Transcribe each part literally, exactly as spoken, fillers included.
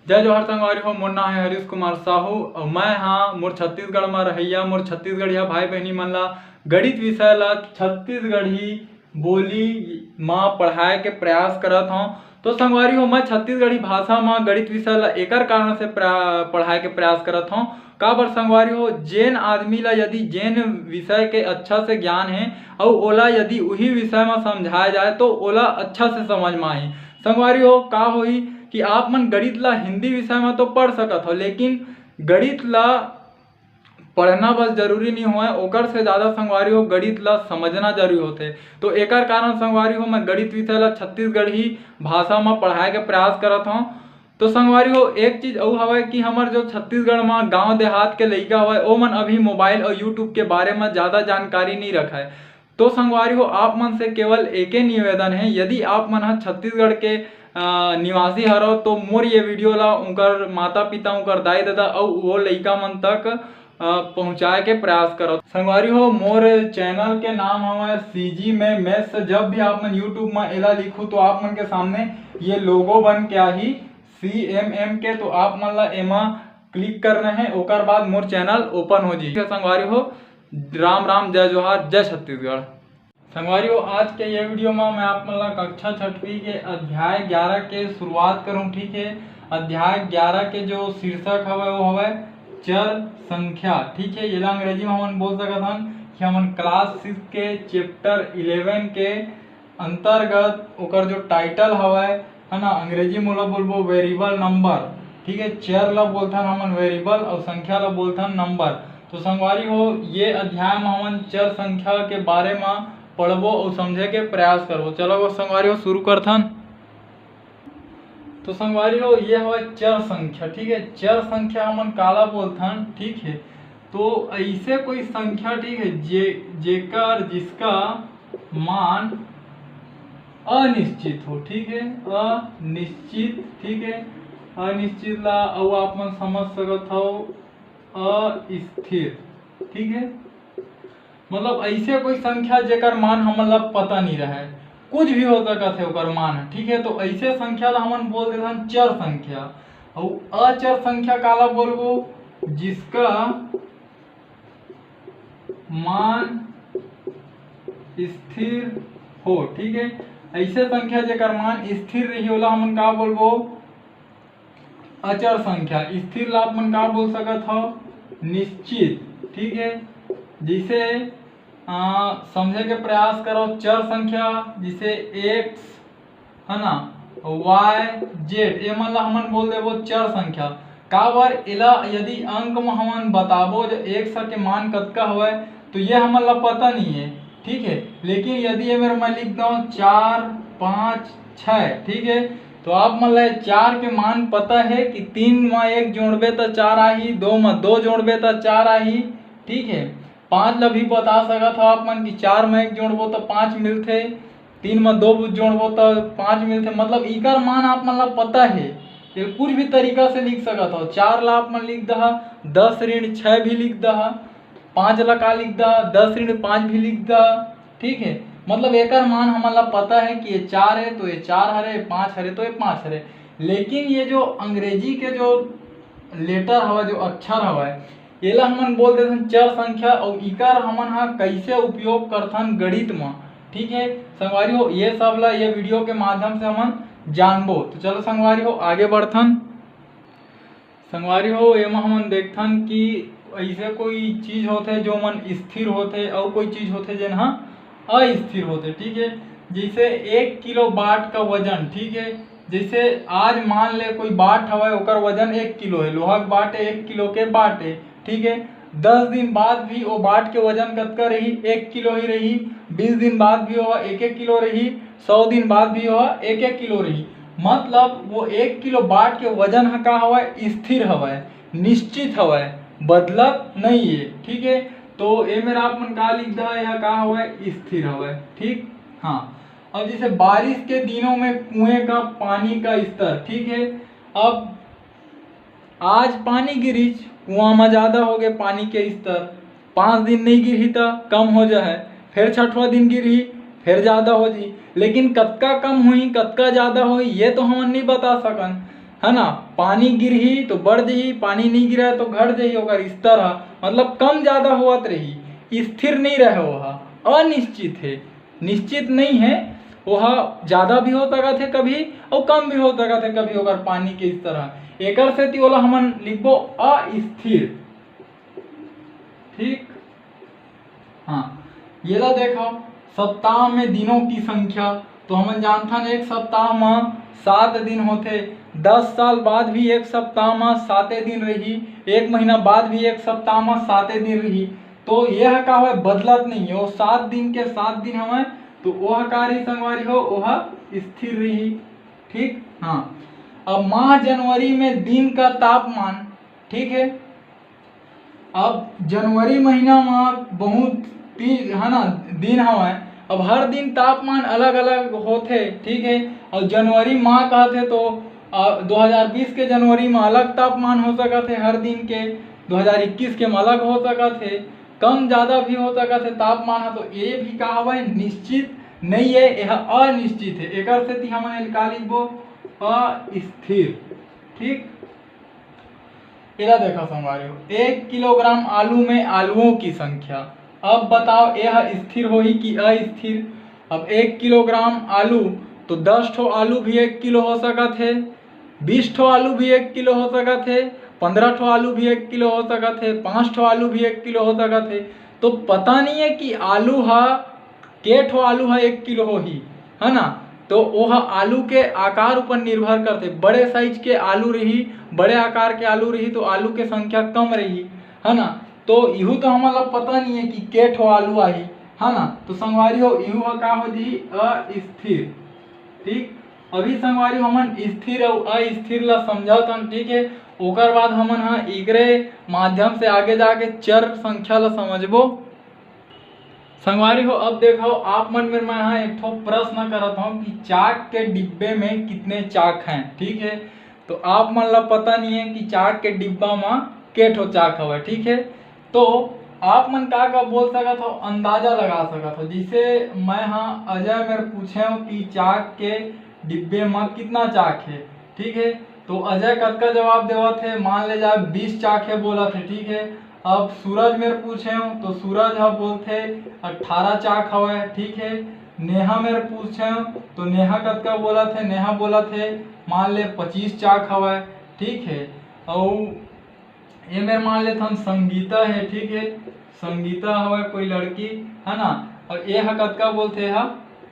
जय जोहार संगवारी हो, मोर नाम है हरीश कुमार साहू और मैं हाँ मोर छत्तीसगढ़ में रहइया मोर छत्तीसगढ़िया भाई बहनी मन ला गणित विषय ला छत्तीसगढ़ी बोली मा पढ़ाए के प्रयास करत हौं। तो संगवारी हो, मैं छत्तीसगढ़ी भाषा मा गणित विषय ला एकर कारण से प्रा-, पढ़ाए के प्रयास करत हौं। काबर संगवारी हो, जेन आदमी ला यदि जेन विषय के अच्छा से ज्ञान है और ओला यदि उही विषय मा समझाया जाए तो ओला अच्छा से समझ मा आही। संगवारी हो, का होही कि आप मन गणित ला हिंदी विषय मा तो पढ़ सकत हो, लेकिन गणित ला पढ़ना बस जरूरी नहीं होय, ओकर से ज़्यादा संगवारी हो गणित ला समझना जरूरी होथे। तो एकर कारण संगवारी हो मैं गणित विषय ला छत्तीसगढ़ी भाषा मा पढ़ाए के प्रयास करत हौं। तो संगवारी हो, एक चीज अउ हवय कि हमर जो छत्तीसगढ़ मा गांव देहात के लइका हवय, ओमन अभी मोबाइल और YouTube के बारे मा ज़्यादा जानकारी नहीं रखय। तो संगवारी हो, आप मन से केवल एके निवेदन है, यदि आप मन ह छत्तीसगढ़ के, अ, निवासी हरव, तो मोर ये वीडियो ला उनकर माता पिता, उनकर दाई ददा अउ वो लइका मन तक, अ, पहुँचाए के प्रयास करव। संगवारी हो, मोर चैनल के नाम हवय CG में Maths। जब भी आप मन YouTube में एला लिखू, तो आप मन के सामने ये लोगो बन के आही CMM के, तो आप मन ला एमा क्लिक करना है, ओकर बाद मोर चैनल ओपन हो जाही। संगवारी हो, राम राम, जय जोहार, जय छत्तीसगढ़। संगवारी हो, आज के ये वीडियो में मैं आप मन ला कक्षा छठवीं के अध्याय ग्यारह के शुरुआत करूँ, ठीक है। अध्याय ग्यारह के जो शीर्षक हवय वो हवय चर संख्या, ठीक है। येला अंग्रेजी में हमन बोल सकत हन कि हमन क्लास सिक्स के चैप्टर इलेवन के अंतर्गत ओकर जो टाइटल हवय, है ना, अंग्रेजी में ओला बोलबो वेरिएबल नंबर, ठीक है। चर ला बोलथन हमन वेरिएबल और संख्या ला बोलथन नंबर। तो संगवारी हो, ये अध्याय में हमन चर संख्या के बारे में पढ़बो और समझे के प्रयास करबो। चलो वो संगवारी हो, शुरू करथन। तो संगवारी हो, ये हवय चर संख्या, ठीक है। चर संख्या हमन काला बोलथन, ठीक है। तो ऐसे कोई संख्या, ठीक है, जे जेकर जिसका मान अनिश्चित हो, ठीक है, अनिश्चित, ठीक है। अनिश्चित ला अउ आप मन समझ सकत हो अस्थिर, ठीक है। मतलब ऐसे कोई संख्या जेकर मान हमन ला पता नहीं रहे, कुछ भी हो सकत है ओकर मान, ठीक है। तो ऐसे संख्या ला हमन बोल देथन चर संख्या। और अचर संख्या काला बोलबो, जिसका मान स्थिर हो, ठीक है। ऐसे संख्या जेकर मान स्थिर रही, ओला हमन का बोलबो? अचर संख्या। स्थिर ला आप मन का बोल सकत हो? निश्चित, ठीक है। जैसे, आ, समझे के प्रयास करो, चर संख्या जैसे एक्स, है ना, वाई जेड, ये मन ला हमन बोल देबो चर संख्या। काबर एला यदि अंक म हमन बताबो जो एक्स के मान कतका हवय, तो ये हमन ला पता नहीं है, ठीक है। लेकिन यदि ये मेर मैं लिख दऊँ चार, पाँच, छः, ठीक है, तो आप मन ला ये चार के मान पता है कि तीन म एक जोड़बे त चार आही, दो म दो जोड़बे त चार आही, ठीक है। पाँच ला भी बता सकत हो आप मन कि चार म एक जोड़बो त पाँच मिलथे, तीन म दो जोड़बो त पाँच मिलथे। मतलब इकर मान आप मन ला पता है, ये कुछ भी तरीका से लिख सकत हो। चार ला आप मन लिख दहा, दस ऋण छः भी लिख दहा, पाँच ला का लिख दहा, दस ऋण पाँच भी लिख दहा, ठीक है। मतलब एकर मान हमन ला पता है कि ये चार है तो ये चार हरे, ये पाँच हरे तो ये पाँच हरे। लेकिन ये जो अंग्रेजी के जो लेटर हवा, जो अक्षर हवा, एला हमन बोल देथन चर संख्या, अउ इकर हमन ह कइसे उपयोग करथन गणित म, ठीक है संगवारी हो, ये सब ला ये वीडियो के माध्यम से हमन जानबो। तो चलो संगवारी हो, आगे बढ़थन। संगवारी हो, एमा हमन देखथन कि ऐसे कोई चीज होथे जो मन स्थिर होथे, अउ कोई चीज होथे जेन ह अस्थिर होथे, ठीक है। जैसे एक किलो बाट का वजन, ठीक है, जैसे आज मान ले कोई बाट हवय, ओकर वजन एक किलो है, लोहा के बाट है, एक किलो के बाट है, ठीक है। दस दिन बाद भी वो बाट के वजन कतका रही? एक किलो ही रही। बीस दिन बाद भी वो एक एक किलो रही, सौ दिन बाद भी वो एक एक किलो रही। मतलब वो एक किलो बाट के वजन ह का हवय? स्थिर हवय, निश्चित हवय, बदलत नहीं है, ठीक है। तो ए मेर आप मन का लिख दहा, यह का हवय? स्थिर हवय, ठीक। हाँ, अब जैसे बारिश के दिनों में कुएं का पानी का स्तर, ठीक है, अब आज पानी गिरिच, कुआं म ज्यादा हो गए पानी के स्तर, पाँच दिन नहीं गिरही त कम हो जाए, फिर छठवां दिन गिरही, फिर ज्यादा हो जाही। लेकिन कतका कम होही, कतका ज्यादा होही, ये तो हमन नहीं बता सकन। है ना, पानी गिरही तो बढ़ जही, पानी नहीं गिरा तो घट जही ओकर स्तर ह, मतलब कम ज्यादा होवत रही, स्थिर नहीं रहे, ओहा अनिश्चित है। निश्चित नहीं है, ओहा ज्यादा भी हो सकत है कभी, और कम भी हो सकत है कभी ओकर पानी के स्तर ह। एकर सेती ओला हमन लिखबो अस्थिर। ठीक, हाँ, ये ला देखो, सप्ताह में दिनों की संख्या, तो हमन जानथन एक सप्ताह म सात दिन होथे। दस साल बाद भी एक सप्ताह म साते दिन रही, एक महीना बाद भी एक सप्ताह म साते दिन रही। तो यह का हवय, बदलत नहीं है, वो सात दिन के सात दिन हवय, तो वह का रही संगवारी हो, वह स्थिर रही। ठीक, हाँ। अब माह जनवरी में दिन का तापमान, ठीक है, अब जनवरी महीना म बहुत तीज है ना, दिन हवय। अब हर दिन तापमान अलग अलग होथे, ठीक है। और जनवरी माह कहथे तो आ, दो हज़ार बीस के जनवरी म अलग तापमान हो सकत हे हर दिन के, दो हज़ार इक्कीस के म अलग हो सकत हे, कम ज्यादा भी हो सकत हे तापमान ह। तो ये भी का हवय, निश्चित नहीं है, यह अनिश्चित है। एकर सेती हमन एला का लिखबो, अस्थिर। ठीक, एला देखो संगवारी हो, एक किलोग्राम आलू में आलुओं की संख्या। अब बताओ, यह स्थिर होही कि अस्थिर? अब एक किलोग्राम आलू, तो दस ठो आलू भी एक किलो हो सकत हे, बीस ठो आलू भी एक किलो हो सकत हे, पंद्रह ठो आलू भी एक किलो हो सकत हे, पाँच ठो आलू भी एक किलो हो सकत हे। तो पता नहीं है कि आलू हा के ठो आलू ह एक किलो होही, है ना। तो ओह आलू के आकार ऊपर निर्भर करथे। बड़े साइज के आलू रही, बड़े आकार के आलू रही, तो आलू के संख्या कम रही, है ना। तो इहू तो हमन ला पता नहीं है कि के ठो आलू आही, है ना। तो संगवारी हो, इहू ह का हो जी, अस्थिर। ठीक, अभी संगवारी हो, हमन स्थिर अउ अस्थिर ला समझत हन, ठीक है। ओकर बाद हमन ह एकरे माध्यम से आगे जाके चर संख्या ला समझबो। संगवारी हो, अब देखो, आप मन मेर मैं यहाँ एक ठो प्रश्न करत हूँ कि चाक के डिब्बे में कितने चाक हैं, ठीक है। तो आप मन ला पता नहीं है कि चाक के डिब्बा में के ठो चाक हवय, ठीक है। तो आप मन का का बोल सकत हो, अंदाजा लगा सकत हो। जैसे मैं हाँ अजय मेर पूछे हूँ कि चाक के डिब्बे में कितना चाक है, ठीक है। तो अजय कतका जवाब देवत हे, मान ले जाए बीस चाक हे बोलत हे, ठीक है। अब सूरज मेर पूछे हूँ तो सूरज ह बोलथे अट्ठारह चाक हवय, ठीक है। नेहा मेर पूछे हूँ तो नेहा कतका बोलत हे, नेहा बोलत हे मान ले पच्चीस चाक हवय, ठीक है। अउ ये मेर मान लेथन संगीता है, ठीक है, संगीता हवय कोई लड़की, है ना। और ये ह कतका बोलथे, हा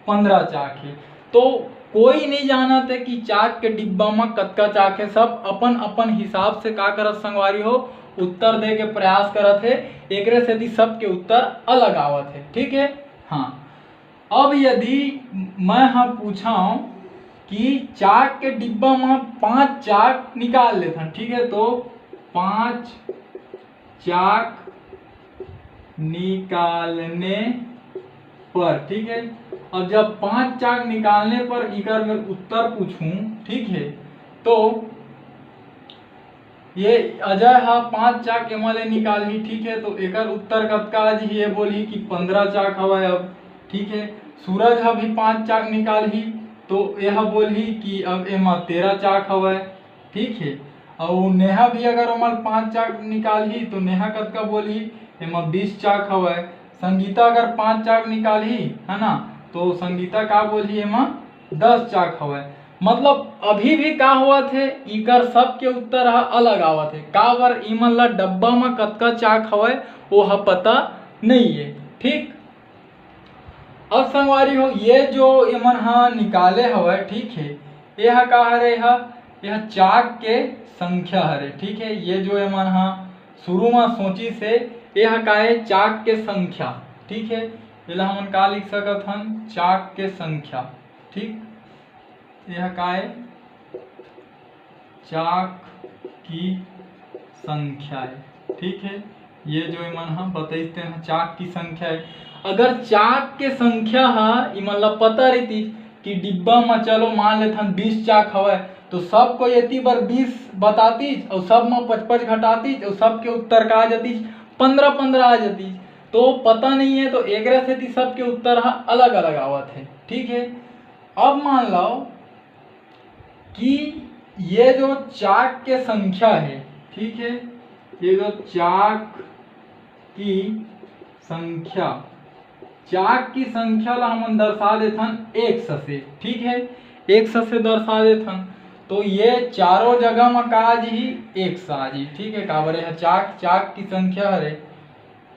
पंद्रह चाक है। तो कोई नहीं जानत है कि चाक के डिब्बा में कतका चाक है। सब अपन अपन हिसाब से का करत संगवारी हो, उत्तर दे के प्रयास करत है। एकरे सेती सबके उत्तर अलग आवत है, ठीक है। हाँ, अब यदि मैं ह पूछाऊं कि चाक के डिब्बा में पांच चाक निकाल लेथन, ठीक है, तो पांच चाक निकालने पर, ठीक है, अब जब पांच चाक निकालने पर इकर मैं उत्तर पूछूं, ठीक है, तो ये अजय ह पांच चाक एमा ले निकालही, ठीक है, तो एकर उत्तर कतका आ जही, ये बोलही कि पंद्रह चाक हवय। अब ठीक है, सूरज ह भी पांच चाक निकालही, तो यह बोलही कि अब एमा तेरह चाक हवय, ठीक है। अउ नेहा भी अगर ओमा पांच चाक निकालही तो नेहा कतका बोलही, एमा बीस चाक हवय। संगीता अगर पांच चाक निकालही, है ना, तो संगीता का बोलही, एमा दस चाक हवय। मतलब अभी भी का होवत हे, इकर सबके उत्तर ह अलग आवत हे। काबर, इमन ला डब्बा म कतका चाक हवय, वो ह पता नहीं है। ठीक, अब संगवारी हो, ये जो एमन ह निकाले हवय, ठीक है, ये ह का हरे, ह ये ह चाक के संख्या हरे, ठीक है। ये जो एमन ह शुरू म सोचिस हे, ये ह का हे, चाक के संख्या, ठीक है। एला हमन का लिख सकत हन, चाक के संख्या, ठीक। ये ह का हे, चाक की संख्या है, ठीक है। ये जो एमन ह बताइस तेन ह चाक की संख्या है। अगर चाक के संख्या ह इमन ला पता रहितिस कि डिब्बा म चलो मान लेथन बीस चाक हवय, तो सबको एती बर बीस बतातिस अउ सब म पचपच घटातिस अउ सबके उत्तर का आ जातिस, पंद्रह पंद्रह आ जातिस। तो पता नहीं है, तो एकरे सेती सबके उत्तर ह अलग अलग आवत है, ठीक है। अब मान लो कि ये जो चाक के संख्या है, ठीक है, ये जो चाक की संख्या, चाक की संख्या ला हमन दर्शा देथन एक्स से, ठीक है, एक्स से दर्शा देथन। तो ये चारों जगह म का आ जही? एक्स आ जही, ठीक है। काबर ये ह चाक, चाक की संख्या हरे,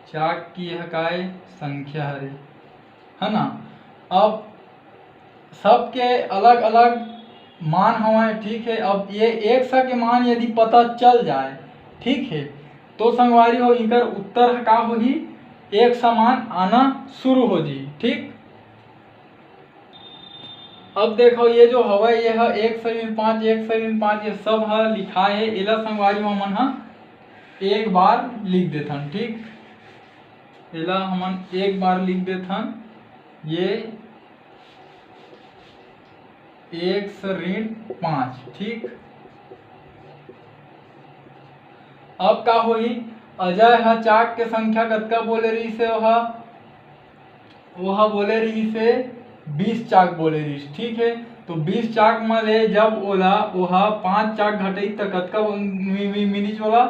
चाक की यह काय संख्या हरे, है ना। अब सबके अलग अलग मान हवय, ठीक है। अब ये एक्स के मान यदि पता चल जाए, ठीक है, तो संगवारी हो, इकर उत्तर ह का होही? एक्स मान आना शुरू हो जी, ठीक। अब देखो, ये जो हवय, ये ह एक सौ पाँच, एक सौ पाँच, ये सब ह लिखा है। एला संगवारी हो, हमन ह एक बार लिख देथन, ठीक। एला हमन एक बार लिख देथन, ये एक्स ऋण पाँच, ठीक। अब का होही? अजय ह चाक के संख्या कतका बोले रहिस हे? ओहा, ओहा बोले रहिस हे, बीस चाक बोले रहिस, ठीक है। तो बीस चाक म ले जब ओला, ओहा पाँच चाक घटाही त कतका मि-, मि-, मिलिस ओला?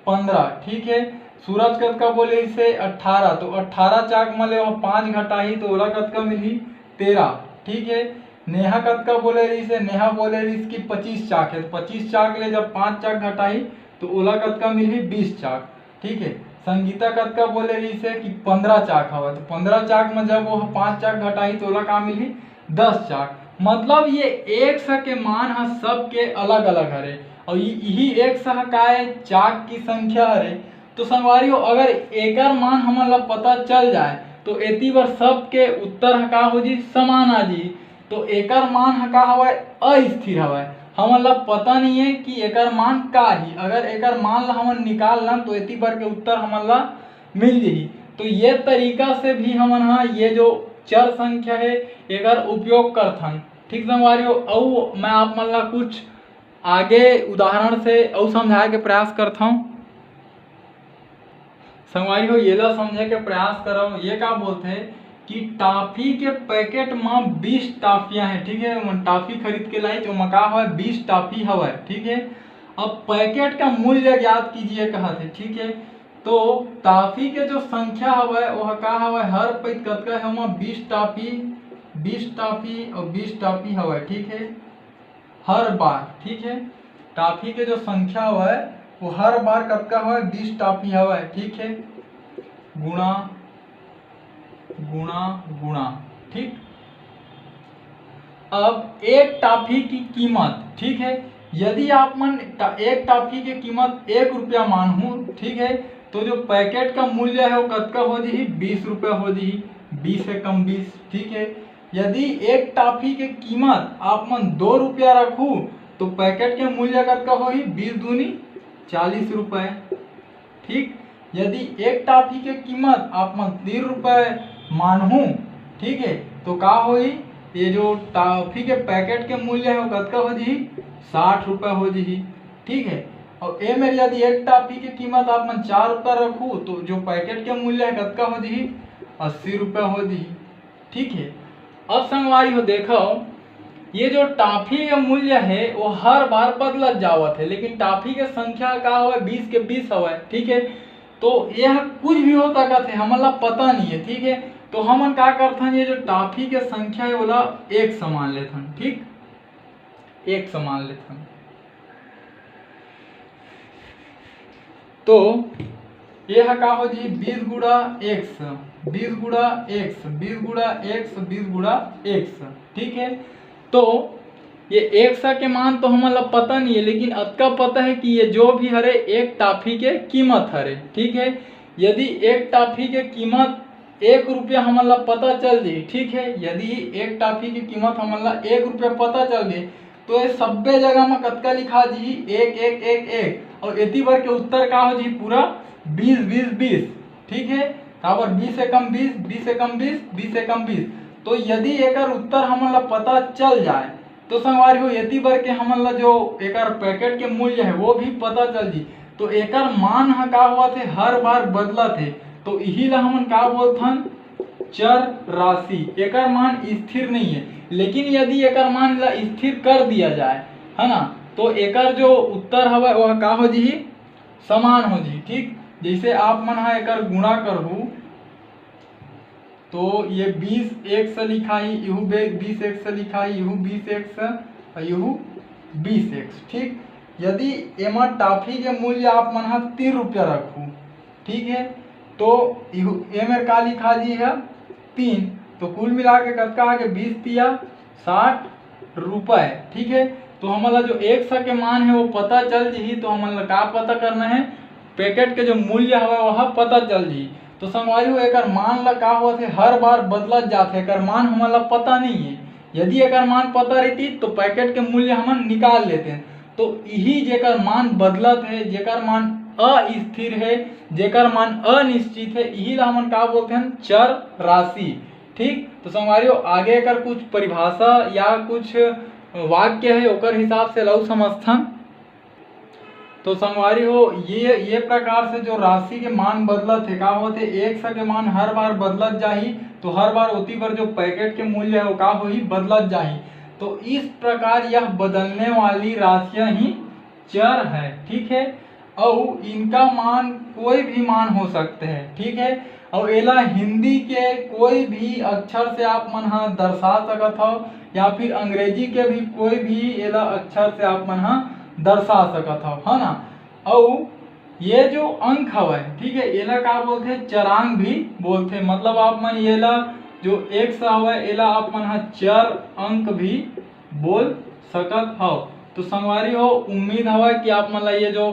पंद्रह, ठीक है। सूरज कतका बोले रहिस हे? अट्ठारह। तो अट्ठारह चाक म ले ओहा पाँच घटाही तो ओला कतका मिलही? तेरह, ठीक है। नेहा कतका बोले रहिस हे? नेहा बोले रहिस कि पच्चीस चाक है, तो पच्चीस चाक ले जब पाँच चाक घटाही तो ओला कतका मिलही? बीस चाक, ठीक है। संगीता कतका बोले रहिस हे कि पंद्रह चाक हवय, तो पंद्रह चाक म जब वो पाँच चाक घटाही तो ओला का मिलही? दस चाक। मतलब ये एक्स के मान ह सबके अलग अलग हरे, और ये, यही एक्स ह का है? चाक की संख्या हरे। तो संगवारी हो, अगर एकर मान हमन ला पता चल जाए तो एती बर सबके उत्तर ह का हो जी? समान आ जी। तो एकर मान ह का हवय? अस्थिर हवय। हमन ला पता नहीं है कि एकर मान का ही। अगर एकर मान ला हमन निकाल लन तो एती बर के उत्तर हमन ला मिल जही। तो ये तरीका से भी हमन हा ये जो चर संख्या है, एकर उपयोग करथन। ठीक संगवारी हो, अउ मैं आप मन ला कुछ आगे उदाहरण से अउ समझाए के प्रयास करथौं। संगवारी हो, येला समझे के प्रयास करव। ये का बोलथे कि टॉफी के पैकेट म बीस टॉफियां हे, ठीक है, ओमन टॉफी खरीद के लाइच, ओमा का हवय? बीस टॉफी हवय, ठीक है। अब पैकेट का मूल्य ज्ञात कीजिए कहत हे, ठीक है। तो टॉफी के जो संख्या हवय, ओह का हवय? हर पइत कतका हे ओमा? बीस टॉफी, बीस टॉफी और बीस टॉफी हवय, ठीक है। हर बार, ठीक है, टॉफी के जो संख्या हवय, वो हर बार कतका हवय? बीस टॉफी हवय, ठीक है, गुणा, गुणा, गुणा, ठीक। अब एक टॉफी की कीमत, ठीक है, यदि आप मन टा-, एक टॉफी के कीमत एक रुपया मानहू, ठीक है, तो जो पैकेट का मूल्य है वो कतका हो जही? बीस रुपया हो जही, बीस एकम बीस, ठीक है। यदि एक टॉफी के कीमत आप मन दो रुपया रखू तो पैकेट के मूल्य कतका होही? बीस दूनी चालीस रुपए। ठीक, यदि एक टॉफी के कीमत आप मन तीन रुपए मानहू, ठीक है, तो का होही? ये जो टॉफी के पैकेट के मूल्य है वो कतका हो जही? साठ रुपए हो जही। ठीक है, और ए मेर यदि एक टॉफी के कीमत आप मन चार रुपए रखू तो जो पैकेट के मूल्य है कतका हो जही? अस्सी रुपए हो जही। ठीक है, अब संगवारी हो देखो, ये जो टॉफी के मूल्य है वो हर बार बदलत जावत है, लेकिन टॉफी के संख्या का हवय? बीस के बीस हवय, ठीक है। तो यह कुछ भी हो सकत है, हमन ला पता नहीं है, ठीक है। तो हमन का करथन, ये जो टॉफी के संख्या है ओला एक समान लेथन, ठीक, एक समान लेथन। तो ये ह का हो जी, बीस गुणा एक्स, बीस गुणा एक्स, बीस गुणा एक्स, बीस गुणा एक्स, ठीक है। तो ये एक्स के मान तो हमन ला पता नहीं है, लेकिन अतका पता है कि ये जो भी हरे एक टॉफी के कीमत हरे, ठीक है। यदि एक टॉफी के कीमत एक रुपया हमन ला पता चल जाही, ठीक है, यदि एक टॉफी के कीमत हमन ला एक रुपया पता चल जाही, तो ये सब्बे जगह म कतका लिखा जी? एक, एक, एक, एक। और एती बर के उत्तर का हो जी? पूरा बीस, बीस, बीस। ठीक है, काबर बीस एकम बीस, बीस एकम बीस, बीस एकम बीस। तो यदि एकर उत्तर हमन ला पता चल जाए, तो संगवारी हो, एती बर के हमन ला जो एकर पैकेट के मूल्य है वो भी पता चल जी। तो एकर मान ह का होवत हे? हर बार बदलत हे। तो इही ला हमन का बोलथन? चर राशि। एकर मान स्थिर नहीं है, लेकिन यदि एकर मान ला स्थिर कर दिया जाए, है ना, तो एकर जो उत्तर हवय, वह का हो जही? समान हो जही। ठीक, जैसे आप मन ह एकर गुणा करहू, तो ये बीस एक्स लिखाही, इहू बे-, बीस एक्स लिखाही, इहू बीस एक्स और इहू बीस एक्स। ठीक, यदि एमा टॉफी के मूल्य आप मन ह तीन रुपया रखू, ठीक है, तो इहू, एमेर का लिखा जी है? तीन। तो कुल मिला के कतका आगे? बीस तिया साठ रुपए। ठीक है, तो हमन ला जो एक्स के मान है वो पता चल जही। तो हमन ला का पता करना है? पैकेट के जो मूल्य हवय वह पता चल जही। तो संगवारी हो, एकर मान ला का होथे, हर बार बदलत जाथे, एकर मान हमन ला पता नहीं है। यदि एकर मान पता रहती तो पैकेट के मूल्य हमन निकाल लेते। तो इही जेकर मान बदलत है, जेकर मान अस्थिर है, जेकर मान अनिश्चित है, इही ला हमन का बोलते हैं? चर राशि। ठीक, तो संगवारी हो, आगे एकर कुछ परिभाषा या कुछ वाक्य है, ओकर हिसाब से लऊ समझथन। तो संगवारी हो, ये ये प्रकार से जो राशि के मान बदलत है, का होथे, एक्स के मान हर बार बदलत जाही, तो हर बार ओती बर जो पैकेट के मूल्य है वो का होही, बदलत जाही। तो इस प्रकार यह बदलने वाली राशियां ही चर है। ठीक है, अउ इनका मान कोई भी मान हो सकते हैं। ठीक है, अउ एला हिंदी के कोई भी अक्षर से आप मन ह दर्शा सकत हव या फिर अंग्रेजी के भी कोई भी एला अक्षर से आप मन ह दर्शा सकत हव, है ना। अउ ये जो अंक हवय, ठीक है, एला का बोलथे? चरांक भी बोलथे। मतलब आप मन एला जो एक्स हवय, एला आप मन ह चर अंक भी बोल सकत हव। तो संगवारी हो, उम्मीद हवय कि आप मन ला ये जो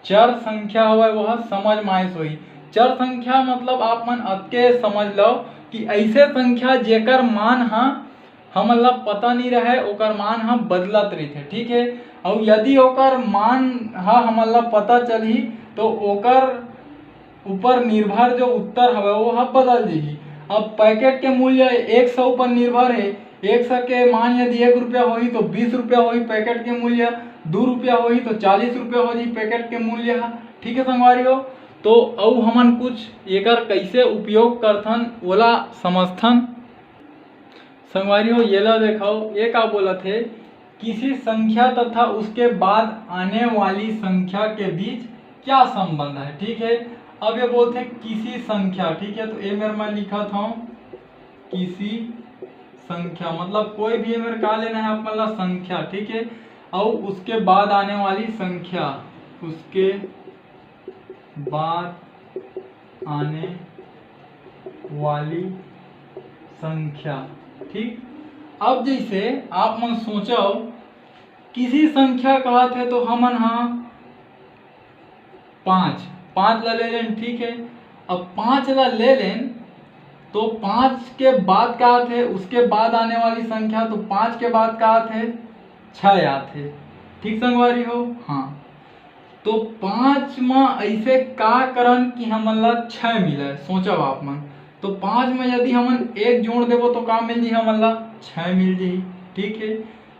चर संख्या हवय वह समझ में आइस होही। चर संख्या मतलब आप मन अतके समझ लव कि ऐसे संख्या जेकर मान ह हमन ला पता नहीं रहे, ओकर मान ह बदलत रहिथे। ठीक है, अउ यदि ओकर मान ह हमन ला पता चलही तो ओकर ऊपर निर्भर जो उत्तर हवय वो ह बदल जही। अब पैकेट के मूल्य एक्स ऊपर निर्भर है। एक्स के मान यदि एक रुपया होही तो बीस रुपया होही पैकेट के मूल्य, दू रुपया होही तो चालीस रुपया हो जही पैकेट के मूल्य ह। ठीक है संगवारी हो, तो अउ हमन कुछ एकर कैसे उपयोग करथन ओला समझथन। संगवारी हो, येला देखव, ये का बोलत हे, किसी संख्या तथा उसके बाद आने वाली संख्या के बीच क्या संबंध है। ठीक है, अब ये बोलथे किसी संख्या, ठीक है, तो ए मेर मैं लिखत हूँ किसी संख्या, मतलब कोई भी ए मेर का लेना है आप मन ला, संख्या। ठीक है, और उसके बाद आने वाली संख्या, उसके बाद आने वाली संख्या। ठीक, अब जैसे आप मन सोचव, किसी संख्या कहत हे तो हमन हा पाँच, पाँच ला ले लेन। ठीक है, अब पाँच ला ले लेन तो पाँच के बाद का आथे? उसके बाद आने वाली संख्या, तो पाँच के बाद का आथे? छः आथे। ठीक संगवारी हो, हाँ, तो पाँच म ऐसे का करन कि हमन ला छः मिले? सोचव आप मन, तो पाँच म यदि हमन एक जोड़ देबो तो का मिल जही हमन ला? छः मिल जही। ठीक है,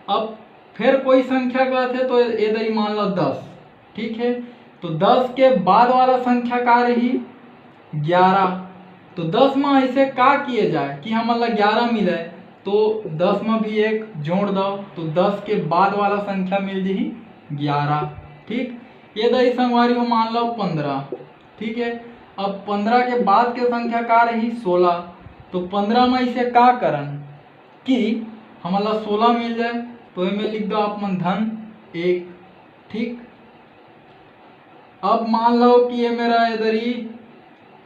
अब फिर कोई संख्या कहत हे तो ए दरी मान ला दस। ठीक है, तो दस के बाद वाला संख्या का रही? ग्यारह। तो दस म ऐसे का किए जाए कि हमन ला ग्यारह मिले, तो दस म भी एक जोड़ दव तो दस के बाद वाला संख्या मिल जही ग्यारह। ठीक, ये दरी संगवारी हो मान लो पन्द्रह। ठीक है, अब पन्द्रह के बाद के संख्या का रही? सोलह। तो पन्द्रह म ऐसे का करन कि हमन ला सोलह मिल जाए, तो एमे लिख दो आप मन धन एक। ठीक, अब मान लो कि ये मेरा इधर ही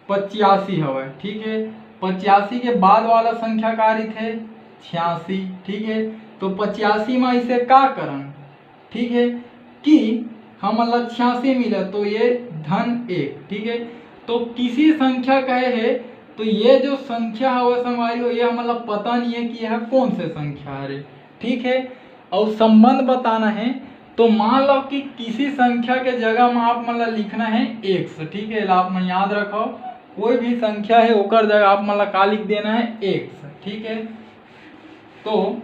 पचासी हवय। ठीक है, पचासी के बाद वाला संख्या का रहिथे? छियासी। ठीक है, तो पचासी म इसे का करन? ठीक है, कि हमन ला छियासी मिला तो ये धन एक। ठीक है, तो किसी संख्या कहे है, तो ये जो संख्या हवय संगवारी हो, ये हमन ला पता नहीं है कि यह कौन से संख्या हरे। ठीक है, और संबंध बताना है, तो मान लो कि किसी संख्या के जगह में आप मन ला लिखना है एक्स। ठीक है, एला आप मन याद रखो, कोई भी संख्या है ओकर जगह आप मन ला का लिख देना है? एक्स। ठीक है, तो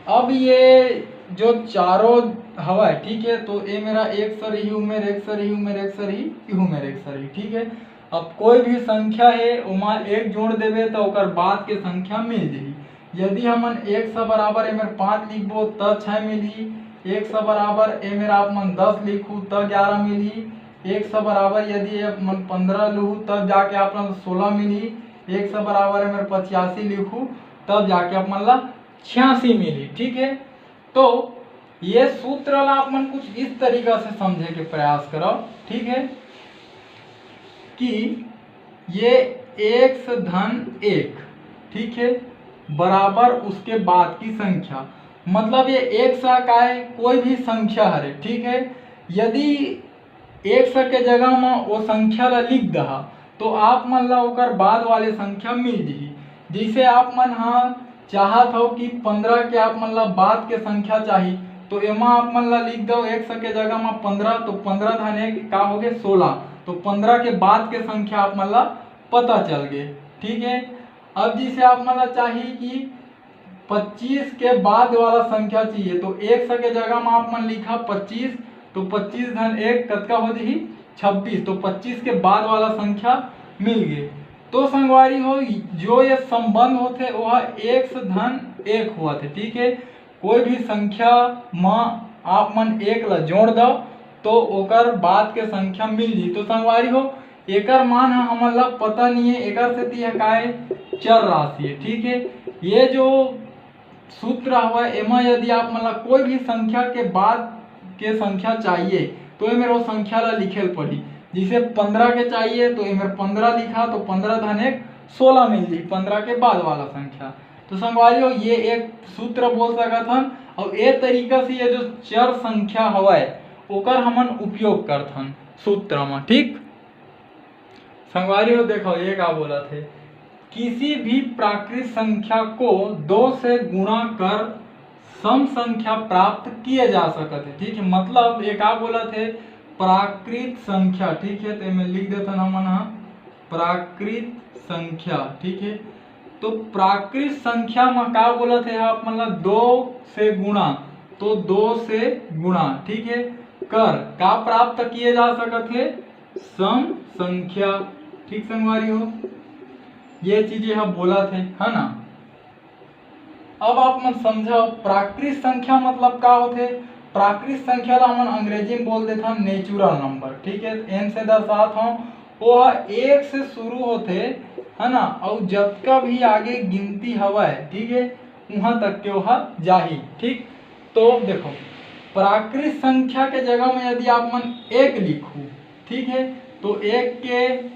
अब ये जो चारों हवय, ठीक है, तो ए मेरा एक्स रही, उमेर एक्स रही, उमेर एक्स रही, इहू मेर एक्स रही। ठीक है, अब कोई भी संख्या हे, ओमा एक जोड़ देबे त ओकर बाद के संख्या मिल जही। यदि हमन x बराबर एमेर पाँच लिखबो त छः मिलही, x बराबर एमेर आप मन दस लिखू त ग्यारह मिलही, x बराबर यदि आप मन पन्द्रह लिखू तब जाके आप मन सोलह मिलही, x बराबर एमेर पचासी लिखू तब जाके आप मन ला छियासी मिलही। ठीक है, तो ये सूत्र ला आप मन कुछ इस तरीका से समझे के प्रयास करो। ठीक है, कि ये x धन एक, ठीक है, बराबर उसके बाद की संख्या, मतलब ये x का है, कोई भी संख्या हरे, ठीक है, यदि x के जगह म वो संख्या ला लिख दहा तो आप मन ला ओकर बाद वाले संख्या मिल जही। जैसे आप मन हा चाहत हो कि पन्द्रह के आप मन ला बाद के संख्या चाही, तो एमा आप मन ला लिख दो x के जगह म पन्द्रह, तो पन्द्रह धन एक का हो गे, सोलह, तो पन्द्रह के बाद के संख्या आप मन ला पता चल गे। ठीक है, अब जैसे आप मन ला चाही कि पच्चीस के बाद वाला संख्या चाहिए, तो x के जगह म आप मन लिखा पच्चीस, तो पच्चीस धन एक कतका हो जही, छब्बीस, तो पच्चीस के बाद वाला संख्या मिल गे। तो संगवारी हो, जो ये संबंध होथे ओह x धन एक होवत हे। ठीक है, कोई भी संख्या म आप मन एक ला जोड़ दो तो ओकर बाद के संख्या मिल जही। तो संगवारी हो, एकर मान ह हमन ला पता नहीं है, एकर सेती यह का है, चर राशि है। ठीक है, ये जो सूत्र हवय, एमा यदि आप मन ला कोई भी संख्या के बाद के संख्या चाहिए तो एमेर वो संख्या ला लिखे ल पड़ही। जैसे पन्द्रह के चाहिए तो एमेर पन्द्रह लिखा तो पन्द्रह धन एक सोलह मिल जही, पन्द्रह के बाद वाला संख्या। तो संगवारी हो, ये एक सूत्र बोल सकत हन। और ये तरीका से ये जो चर संख्या हवय ओकर हमन उपयोग करथन सूत्र म। ठीक, संगवारी हो, देखो ये का बोलत हे, किसी भी प्राकृत संख्या को दो से गुणा कर सम संख्या प्राप्त किए जा सकत हे। ठीक है, मतलब ये का बोलत हे, प्राकृत संख्या। ठीक है, तो एमे लिख देथन हमन ह प्राकृत संख्या। ठीक है, तो प्राकृत संख्या म का बोलत हे आप मन ला, दो से गुणा, तो दो से गुणा, ठीक है, कर का प्राप्त किए जा सकत हे, सम संख्या। ठीक संगवारी हो, ये चीज ये ह बोलत हे, है ना। अब आप मन समझो प्राकृत संख्या मतलब का होथे। प्राकृत संख्या ला हमन अंग्रेजी में बोल देथन नेचुरल नंबर। ठीक है, एन से दर्शात हूँ, वो ह एक से शुरू होथे, है ना, और जतका भी आगे गिनती हवय, ठीक है, वहाँ तक के वह जाही। ठीक, तो देखो, प्राकृत संख्या के जगह में यदि आप मन एक लिखू, ठीक है, तो एक के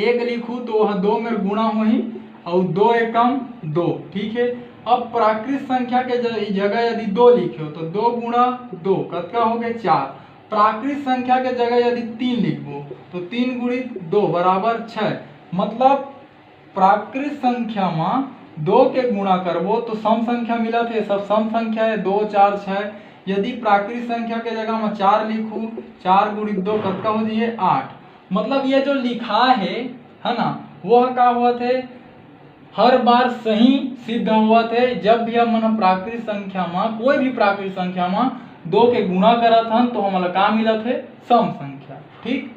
एक लिखू तो वह दो में गुणा होही, और दो एकम दो। ठीक है, अब प्राकृत संख्या के ज-, जगह यदि दो लिखे हो तो दो गुणा दो कतका हो गए, चार। प्राकृत संख्या के जगह यदि तीन लिखबो तो तीन गुणित दो बराबर छः। मतलब प्राकृत संख्या म दो के गुणा करबो तो सम संख्या मिलत हे, सब सम संख्या है, दो चार छः। यदि प्राकृत संख्या के जगह म चार लिखू, चार गुणित दो कतका हो जाइए, आठ। मतलब ये जो लिखा है, है ना, वो का होवत है, हर बार सही सिद्ध होवत है। जब भी हमन प्राकृत संख्या म, कोई भी प्राकृत संख्या म दो के गुणा करत हन तो हमला का मिलत है, सम संख्या। ठीक,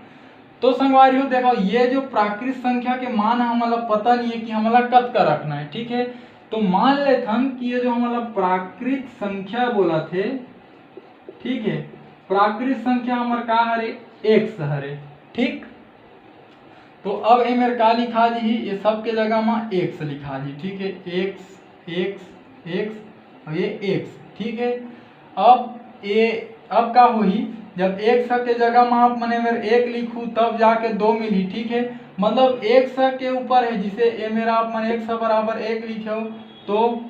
तो संगवारी हो, देखो, ये जो प्राकृत संख्या के मान है, हमला पता नहीं है कि हमला कतका रखना है। ठीक है, तो मान लेथन कि ये जो हमला प्राकृत संख्या बोलत हे, ठीक है, प्राकृत संख्या हमर का हरे, एक्स हरे। ठीक, तो अब एमेर का लिखा जी, ये सब के जगह में एक्स लिखा जी। ठीक है, एक्स, एक्स, एक्स और ये एक्स। ठीक है, अब ये, अब का होही, जब एक्स के जगह में आप मन एमेर एक लिखू तब जाके दो मिली। ठीक है, मतलब एक्स के ऊपर है, जिसे एमेर आप मन एक्स बराबर एक लिखे हो तो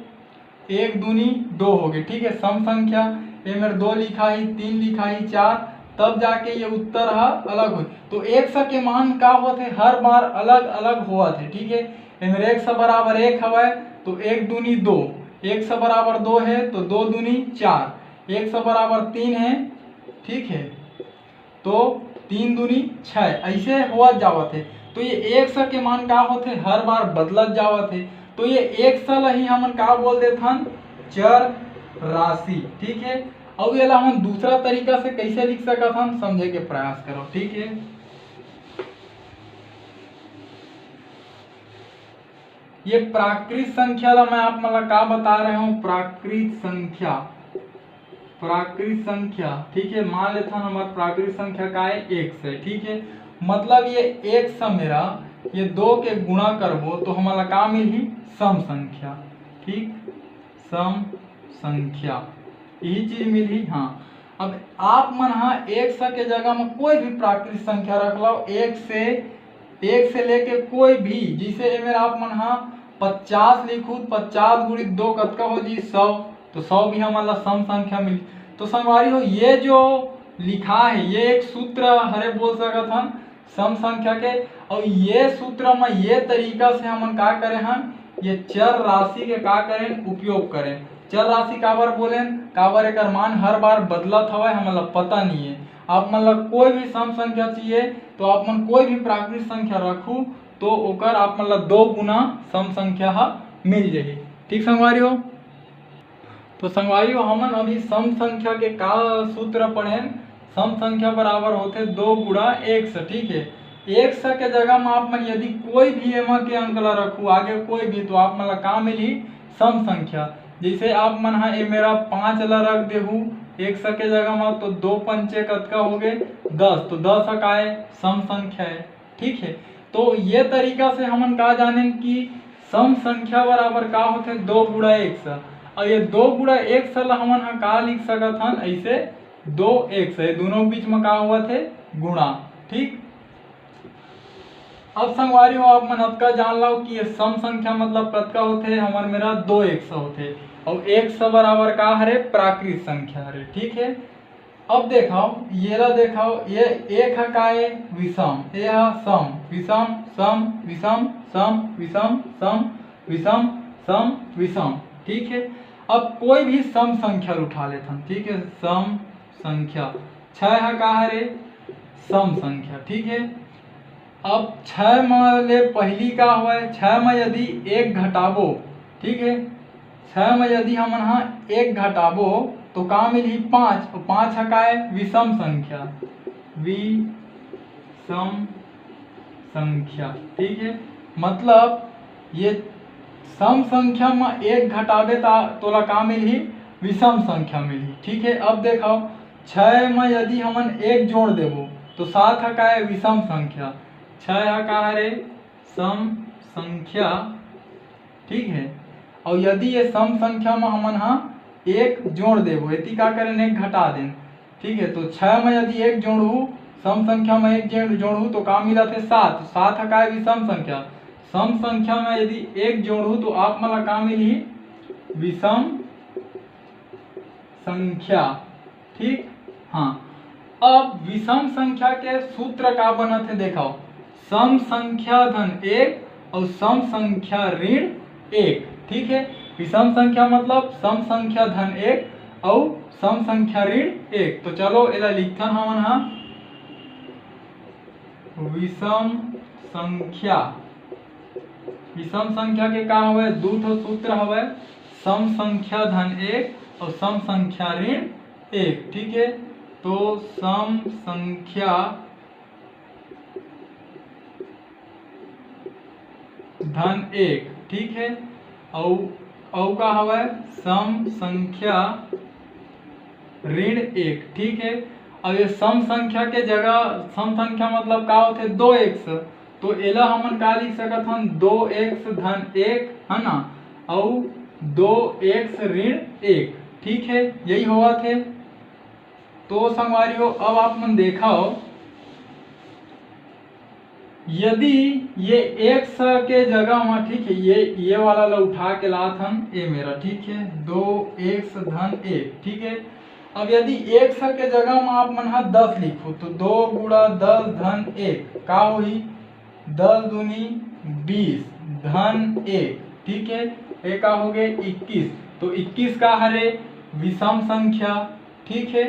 एक दूनी दो हो गए। ठीक है, सम संख्या, एमेर दो लिखा ही, तीन लिखा ही, चार, तब जाके ये उत्तर हा अलग हो। तो एक्स के मान का होत है, हर बार अलग अलग होवत है। ठीक है, एमेर एक्स बराबर एक हवय तो एक दूनी दो, एक्स बराबर दो है तो दो दूनी चार, एक्स बराबर तीन है। ठीक है, तो तीन दूनी छः, ऐसे होवत जावत है। तो ये एक्स के मान का होथे, हर बार बदलत जावत है। तो ये एक्स ला ही हमन का बोल देथन, चर राशि। ठीक है, और ये ला हमन दूसरा तरीका से कैसे लिख सकत हन, समझे के प्रयास करो। ठीक है, ये प्राकृत संख्या ला मैं आप मन ला का बता रहे हूँ, प्राकृत संख्या, प्राकृत संख्या, ठीक है, मान लेथन हमार प्राकृत संख्या का है, एक्स है, ठीक है। मतलब ये एक्स मेरा, ये दो के गुणा करबो तो हमन ला का मिलही, सम संख्या, ठीक, सम संख्या, यही चीज मिलही। हाँ, अब आप मन हा एक्स के जगह में कोई भी प्राकृत संख्या रख लो, एक से, एक से लेके कोई भी, जैसे एमेर आप मन हा पचास लिखू, पचास गुणित दो कतका हो जी, सौ। तो सौ भी हमन ला सम संख्या मिली। तो संगवारी हो, ये जो लिखा है, ये एक सूत्र हरे बोल सकत हन सम संख्या के। और ये सूत्र में ये तरीका से हमन का करे हन, ये चर राशि के का करें, उपयोग करें। चर राशि काबर बोलेन, काबर एकर मान हर बार बदलत हवय, हमन ला पता नहीं है। आप मन ला कोई भी सम संख्या चाहिए तो आप मन कोई भी प्राकृत संख्या रखू तो ओकर आप मन ला दो गुना सम संख्या हा मिल जाही। ठीक संगवारी हो, तो संगवारी हो, हमन अभी सम संख्या के का सूत्र पढ़ेन। सम संख्या बराबर होथे दो गुणा एक्स, ठीक है। एक्स के जगह में आप मन यदि कोई भी एमा के अंक ला रखू, आगे कोई भी, तो आप मन ला का मिलही, सम संख्या। जैसे आप मन हा ए मेरा पाँच ला रख देहू एक्स के जगह में, तो दो पंचे कतका हो गए, दस। तो दस ह का है, सम संख्या है, ठीक है। तो ये तरीका से हमन का जानेन कि सम संख्या बराबर का होथे, दो गुणा एक्स। और ये दो गुणा एक्स ला हमन हा का लिख सकत हन, ऐसे दो एक्स, ये दोनों के बीच में का होवत हे, गुणा, ठीक। अब संगवारी हो, आप मन अतका जान लो कि ये सम संख्या मतलब कतका होथे, हमर मेरा दो एक्स होथे, और एक्स बराबर का हरे, प्राकृत संख्या हरे, ठीक है। अब देखाओ, ये ला देखाओ, ये एक ह का ए, विषम, ए ह सम, विषम, सम, विषम, सम, विषम, सम, विषम, सम, विषम, ठीक है। अब कोई भी सम संख्या उठा लेथन, ठीक है, सम संख्या, छह ह का हरे, सम संख्या, ठीक है। अब छह म ले पहली का होय, छह म यदि एक घटाबो, ठीक है, छह म यदि हमन हा एक घटाबो तो का मिलही, पाँच। और पाँच ह का है, विषम संख्या, विषम संख्या, ठीक है। मतलब ये सम संख्या म एक घटाबे ता तोला का मिलही, विषम संख्या मिलही, ठीक है। अब देखाओ, छह म यदि हमन एक जोड़ देबो तो सात ह का है, विषम संख्या, छह ह का हरे, सम संख्या, ठीक है। और यदि ये सम संख्या म हमन हा एक जोड़ देबो, एती का करेन, एक घटा देन, ठीक है। तो छह म यदि एक जोड़हू, सम संख्या म एक जोड़ जोड़हू तो का मिलत हे, सात। सात ह का है, विषम संख्या। सम संख्या म यदि एक जोड़हू तो आप मन ला का मिलही, विषम संख्या, ठीक। हाँ, अब विषम संख्या के सूत्र का बनत हे, देखाओ, सम संख्या धन एक और सम संख्या ऋण एक, ठीक है। विषम संख्या मतलब सम संख्या धन एक और सम संख्या ऋण एक। तो चलो एला लिखथन हमन हा, विषम संख्या, विषम संख्या के का हवय, दू ठो सूत्र हवय, सम संख्या धन एक और सम संख्या ऋण एक, ठीक है। तो सम संख्या धन एक, ठीक है, अउ अउ का हवय, सम संख्या ऋण एक, ठीक है। अब ये सम संख्या के जगह, सम संख्या मतलब का होथे, दो एक्स, तो एला हमन का लिख सकत हन, दो एक्स धन एक, है ना, अउ दो एक्स ऋण एक, ठीक है, यही होवत हे। तो संगवारी हो, अब आप मन देखव, यदि ये एक्स के जगह म, ठीक है, ये ये वाला ला उठा के लात हन, ए मेरा, ठीक है, दो एक्स धन एक, ठीक है। अब यदि एक्स के जगह म आप मन ह दस लिखो तो दो गुणा दस धन एक का होही, दस दूनी बीस धन एक, ठीक है, ये का हो गए, इक्कीस। तो इक्कीस का हरे, विषम संख्या, ठीक है।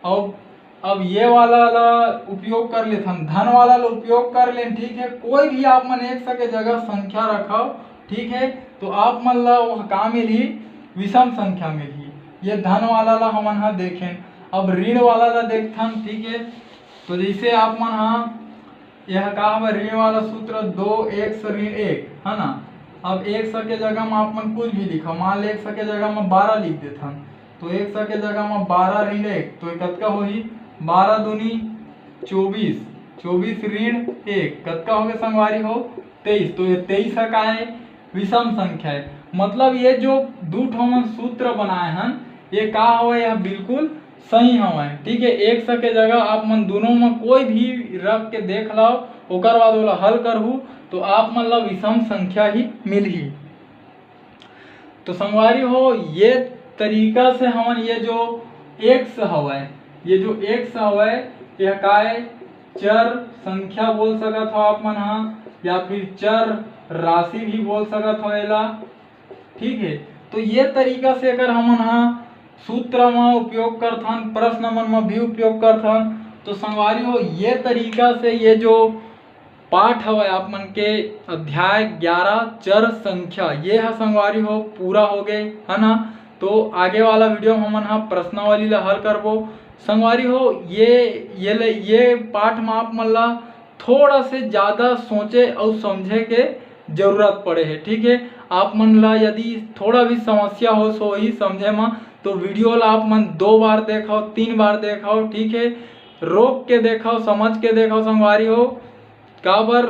अब अब ये वाला ला उपयोग कर लेथन, धन वाला ला उपयोग कर लेन, ठीक है। कोई भी आप मन एक्स के जगह संख्या रखव, ठीक है, तो आप मन ला वह का मिलही, विषम संख्या मिलही। ये धन वाला ला हमन हा देखेन, अब ऋण वाला ला देखथन, ठीक है। तो जैसे आप मन हा यह का हवय, ऋण वाला सूत्र, दो एक्स ऋण एक, है ना। अब एक सौ के जगह में आप मन कुछ भी लिखो, मान ले एक सौ के जगह में बारह लिख देथन, तो एक सौ के जगह में बारह ऋण एक, तो ये कतका होही? बारह दूनी चौबीस, चौबीस ऋण एक, कतका होगे संगवारी हो? तेईस। तो ये तेईस ह का है? विषम संख्या है। मतलब ये जो दू ठो मन सूत्र बनाए हन, ये का हवय? यह बिल्कुल सही हवय। ठीक है, एक सौ के जगह आप मन दोनों में कोई भी रख के देख लो, ओकर बाद ओला हल करहू तो आप मन ला विषम संख्या ही मिलही। तो संगवारी हो, ये तरीका से हमन ये जो एक्स हवय, ये जो एक्स हवय, यह काय चर संख्या बोल सकत हो आप मन हा, या फिर चर राशि भी बोल सकत हो एला। ठीक है, तो ये तरीका से अगर हमन हा सूत्र म उपयोग करथन, प्रश्न मन म भी उपयोग करथन, तो संगवारी हो, ये तरीका से ये जो पाठ हवय आप मन के अध्याय ग्यारह चर संख्या, ये ह संगवारी हो पूरा हो गए, है ना। तो आगे वाला वीडियो में हमन ह प्रश्नावली ला हल करबो। संगवारी हो, ये ये ले, ये पाठ में आप मन ला थोड़ा से ज़्यादा सोचे और समझे के जरूरत पड़े है। ठीक है, आप मन ला यदि थोड़ा भी समस्या हो सोही समझे में, तो वीडियो ला आप मन दो बार देखो, तीन बार देखो। ठीक है, रोक के देखो, समझ के देखो संगवारी हो, काबर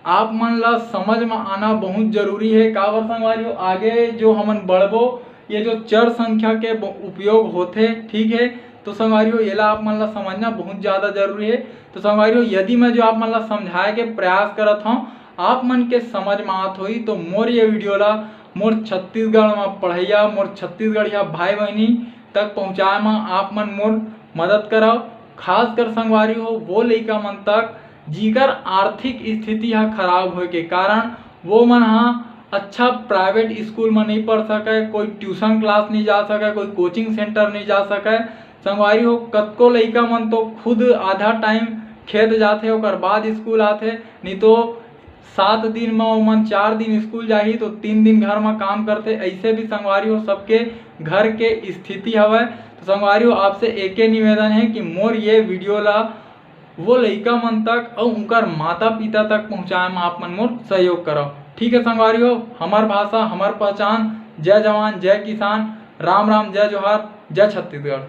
आप मन ला समझ में आना बहुत जरूरी है। काबर संगवारी हो, आगे जो हमन बढ़बो, ये जो चर संख्या के ब-, उपयोग होथे, ठीक है, तो संगवारी हो, येला आप मन ला समझना बहुत ज़्यादा जरूरी है। तो संगवारी हो, यदि मैं जो आप मन ला समझाए के प्रयास करत हूँ, आप मन के समझ में आत होही, तो मोर ये वीडियो ला मोर छत्तीसगढ़ में पढ़ैया, मोर छत्तीसगढ़िया भाई बहनी तक पहुँचाए में आप मन मोर मदद करव। खासकर संगवारी हो, वो लइका मन तक जिकर आर्थिक स्थिति ह खराब होए के कारण वो मन ह अच्छा प्राइवेट स्कूल में नहीं पढ़ सके, कोई ट्यूशन क्लास नहीं जा सके, कोई कोचिंग सेंटर नहीं जा सके। संगवारी हो, कतको लइका मन तो खुद आधा टाइम खेत जाथे, ओकर बाद स्कूल आथे, नहीं तो सात दिन में ओमन चार दिन स्कूल जाही तो तीन दिन घर में काम करथे। ऐसे भी संगवारी हो, सबके घर के स्थिति हवय। तो संगवारी हो, आपसे एके निवेदन है कि मोर ये वीडियो ला वो लइका मन तक अउ उनकर माता पिता तक पहुँचाए में आप मन मोर सहयोग करव। ठीक है संगवारी हो, हमर भाषा, हमर पहचान। जय जवान, जय किसान, राम राम, जय जोहार, जय छत्तीसगढ़।